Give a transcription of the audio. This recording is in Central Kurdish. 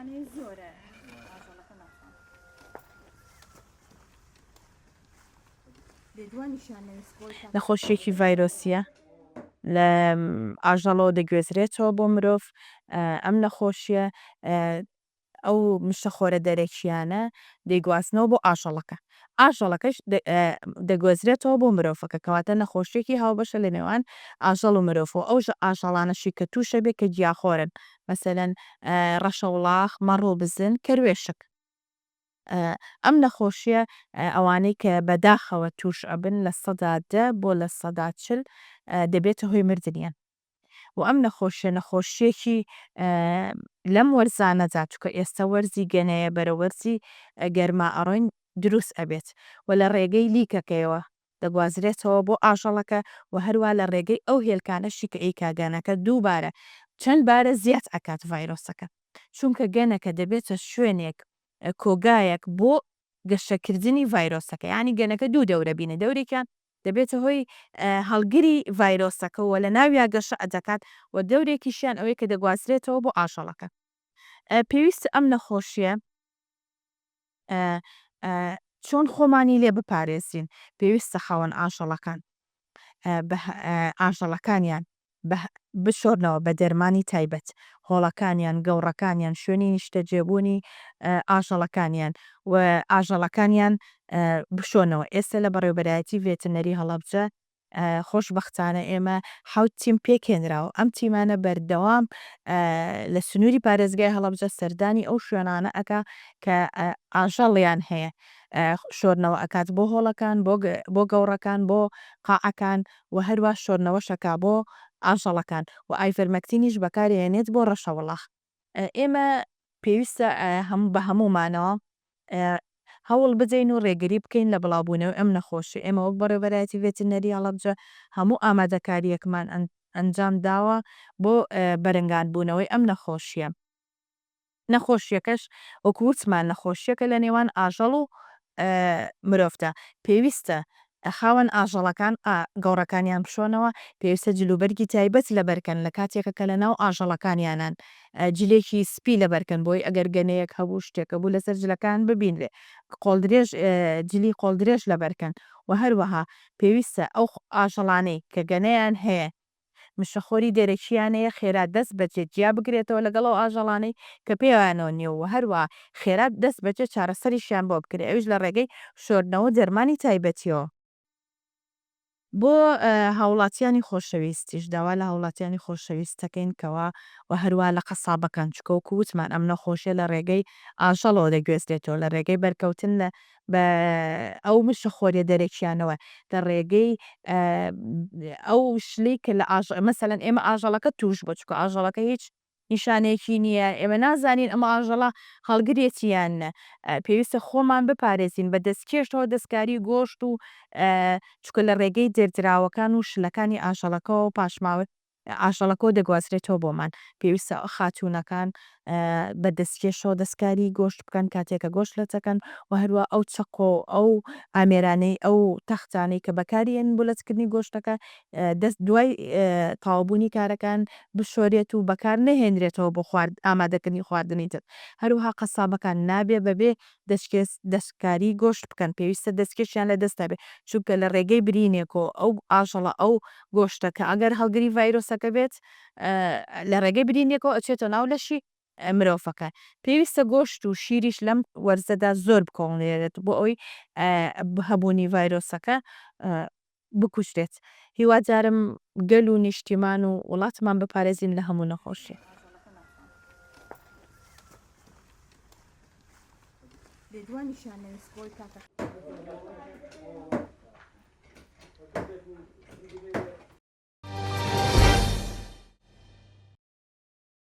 ئەمانەیە زۆرە ئاژەڵەکە ناخۆن. نەخۆشیەکی ڤایرۆسیە لە ئاژەڵەوە دەگوێزرێتەوە بۆ مرۆڤ ئەم نەخۆشیە ئەو مشەخۆرە دەرەکییانە دەیگوازنەوە بۆ ئاژەڵەکە، ئاژەڵەکەش دەگوێزرێتەوە بۆ مرۆڤەکە، کەواتە نەخۆشییەکی هاوبەشە لە نێوان ئاژەڵ و مرۆڤ و ئەو ئاژەڵانەشی کە تووشە بێ کە گیاخۆرن مەسەلەن ڕەشەوڵاخ، مەڕ و بزن، کەروێشک. ئەم نەخۆشییە ئەوانەی کە بەداخەوە تووش ئەبن 10% بۆ 40% دەبێتە هۆی مردنیان. و ئەم نەخۆشیە نەخۆشیەکی لەم وەرزانەدا چونکە ئێستا وەرزی گەنەیە بەرەو وەرزی گەرما ئەڕۆین دروست ئەبێت و لە ڕێگەی لیکەکەیەوە دەگوازرێتەوە بۆ ئاژەڵەکە و هەروا لە ڕێگەی ئەو هێلکانەشی کە ئەیکا گەنەکە دووبارە چەند بارە زیاد ئەکات ڤایرۆسەکە چونکە گەنەکە دەبێتە شوێنێک کۆگایەک بۆ گەشەکردنی ڤایرۆسەکە یانی گەنەکە دوو دەورە بینێ دەورێکیان دەبێتە هۆی هەڵگری ڤایرۆسەکە و لە ناویا گەشە دەکات و دەورێکیشیان ئەوەیە کە دەگوازرێتەوە بۆ ئاژەڵەکە. پێویستە ئەم نەخۆشیە چۆن خۆمانی لێ بپارێزین؟ پێویستە خاوەن ئاژەڵەکان ئاژەڵەکانیان بشۆرنەوە بە دەرمانی تایبەت، هۆڵەکانیان، گەوڕەکانیان، شوێنی نیشتەجێبوونی ئاژەڵەکانیان و ئاژەڵەکانیان بشۆنەوە. ئێستا لە بەڕێوەبەرایەتی ڤێترنەری هەڵەبجە خۆشبەختانە ئێمە حەوت تیم پێکهێنراوە، ئەم تیمانە بەردەوام لە سنووری پارێزگای هەڵەبجە سەردانی ئەو شوێنانە ئەکا کە ئاژەڵیان هەیە، شۆردنەوە ئەکات بۆ هۆڵەکان، بۆ گەوڕەکان، بۆ قاعەکان و هەروا شۆردنەوەش ئەکا بۆ ئاژەڵەکان و ئایڤەرمەکتینیش بەکارئەهێنێت بۆ ڕەشەوڵاخ. ئێمە پێویستە بە هەموومانەوە هەوڵ بدەین و ڕێگری بکەین لە بڵاوبوونەوەی ئەم نەخۆشیە، ئێمە وەک بەڕێوەبەرایەتی ڤێترنەری هەڵەبجە هەموو ئامادەکارییەکمان ئەنجام داوە بۆ بەرەنگاربوونەوەی ئەم نەخۆشیە. نەخۆشیەکەش وەکو وتمان نەخۆشیەکە لە نێوان ئاژەڵ و مرۆڤدا پێویستە خاوەن ئاژەڵەکان گەوڕەکانیان بشۆنەوە، پێویستە جلوبەرگی تایبەت لەبەرکەن لە کاتێکە کە لەناو ئاژەڵەکانیانان جلێکی سپی لەبەرکەن بۆی ئەگەر گەنەیەک هەبوو شتێک هەبوو لەسەر جلەکان ببینرێ قۆڵدرێژ جلی قۆڵدرێژ لەبەرکەن و هەروەها پێویستە ئەو ئاژەڵانەی کە گەنەیان هەیە مشەخۆری دەرەکییانەیە خێرا دەست بەجێ جیا بکرێتەوە لەگەڵ ئەو ئاژەڵانەی کە پێیانەوە نییە و هەروەها خێرا دەست بەجێ چارەسەریشیان بۆ بکرێت ئەویش لە ڕێگەی شۆردنەوە و دەرمانی تایبەتییەوە. بۆ هاوڵاتیانی خۆشەویستیش داوا لە هاوڵاتیانی خۆشەویست دەکەین کەوا و هەروا لە قەسابەکان چونکە وەکو وتمان ئەم نەخۆشیە لە ڕێگەی ئاژەڵەوە دەگوێزرێتەوە لە ڕێگەی بەرکەوتن لە بە ئەو مشەخۆریە دەرەکیانەوە لە ڕێگەی ئەو شلەی کە لە ئاژ مەسەلەن ئێمە ئاژەڵەکە توش بووە چونکە ئاژەڵەکە هیچ نیشانەیەکی نییە ئێمە نازانین ئەم ئاژەڵە هەڵگرێتی یان نە پێویستە خۆمان بپارێزین بە دەستکێشەوە دەستکاری گۆشت و چونکە لە ڕێگەی دەردراوەکان و شلەکانی ئاژەڵەکەوە و پاشماوەی ئاژەڵەکەوە دەگوازرێتەوە بۆمان. پێویستە خاتوونەکان بە دەستکێشەوە دەستکاری گۆشت بکەن کاتێک کە گۆشت لەتەکەن و هەروا ئەو چەقۆ و ئەو ئامێرانەی ئەو تەختانەی کە بەکاری ئێنن بۆ لەتکردنی گۆشتەکە دەست دوای تەواوبوونی کارەکان بشۆرێت و بەکار نەهێنرێتەوە بۆ خوارد ئامادەکردنی خواردنی تر. هەروەها قەسابەکان نابێ بەبێ دەستکێش دەستکاری گۆشت بکەن پێویستە دەستکێشیان لە دەستا بێت چونکە لە ڕێگەی برینێکەوە ئەو ئاژەڵە ئەو گۆشتە کە ئەگەر هەڵگری ڤایرۆسەکە بێت لە ڕێگەی برینێکەوە ئەچێتە ناو لەشی مرۆڤەکە پێویستە گۆشت و شیریش لەم وەرزەدا زۆر بکۆڵێنرێت بۆ ئەوەی هەبوونی ڤایرۆسەکە بکوژرێت هیوادارم گەل و نیشتیمان و وڵاتمان بپارێزین لە هەموو نەخۆشیەک. لێدوانیشیان نەویست بۆی کاکە.